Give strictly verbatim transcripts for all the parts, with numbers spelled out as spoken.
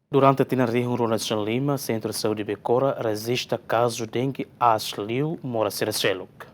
Durante tinan rihun rua resin lima, Sentru Saúde Becora rejista kazu dengue aas liu moras sira seluk.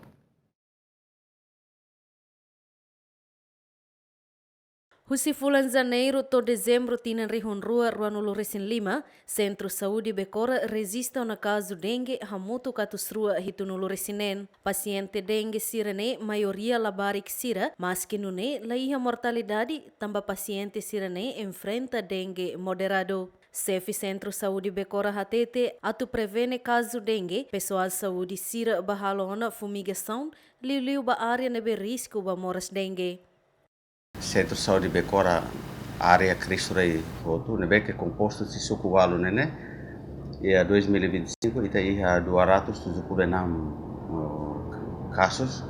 Husi fulan Janeiru to'o Dezembru tinan rihun rua rua nulu resin lima, Sentru Saúde Becora rejista ona kazu dengue hamutuk atus rua hitu nulu resin neen. Pasiente dengue sira-ne'e maioria labarik sira, maski nune'e la iha mortalidade, tanba pasiente sira-ne'e enfrenta dengue moderadu. Xefe Sentru Saúde Becora hatete, atu prevene kazu dengue, pesoál saúde sira bá halo ona fumigasaun, liuliu ba área ne'ebé risku ba moras dengue. Sentru Saúde Becora área Cristo Rei hotu, ne'ebé ke kompostu husi suku ualu ne'e ne'e, iha dois mil e vinte e cinco ita iha dua ratus tujuh puluh enam, eh, kasus,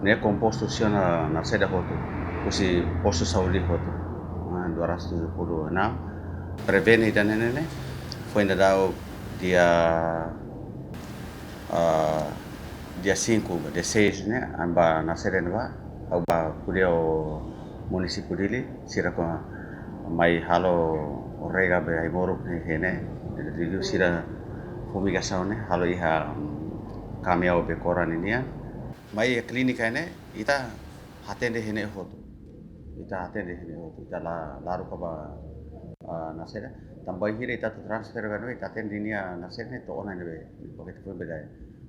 ne'e kompostu husi ona narseda hotu, husi postu saúde hotu, eh, dua ratus tujuh puluh enam. Prevene ida-ne'e ne'e, foin daudaun dia, ah, dia cinco, dia seis ne'e, ami bá narseda ne'ebá, ha'u bá ko'alia ho munisípiu Dili, sira ko mai halo rega be ai-moruk ne'e iha ne'e, liuliu sira fumigasaun ne'e, halo iha, mm, Caminho Becora ninian. Mai iha klínika ne'e, ita atende iha ne'e hotu. Ita atende iha ne'e hotu. Ita la, la haruka bá, ah, narseda. Tanba bainhira ita atu transfere ba ne'ebé, ita atende nia narseda ne'e to'o ona ne'ebé. Pakete foin beda.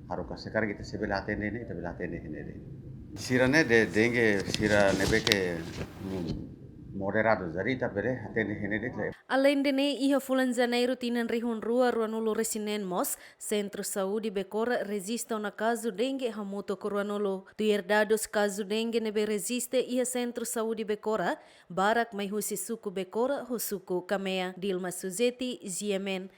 Haruka se karik ita sei bele atende ne'e, ita bele atende iha ne'e de'it. Sira-ne'e de-, dengue sira ne'ebé ke, mm, moderadu, jadi ita bele atende iha ne'e de'it. Aleinde ne'e, iha fulan Janeiru tinan rihun rua rua nulu resin neen mós, Sentru Saúde Becora rejista ona kazu dengue hamutuk rua nulu. Tuir dadus kazu dengue ne'ebé rejista iha Sentru Saúde Becora, barak mai husi suku Becora ho suku Camea. Dilma Suzeti, G M N,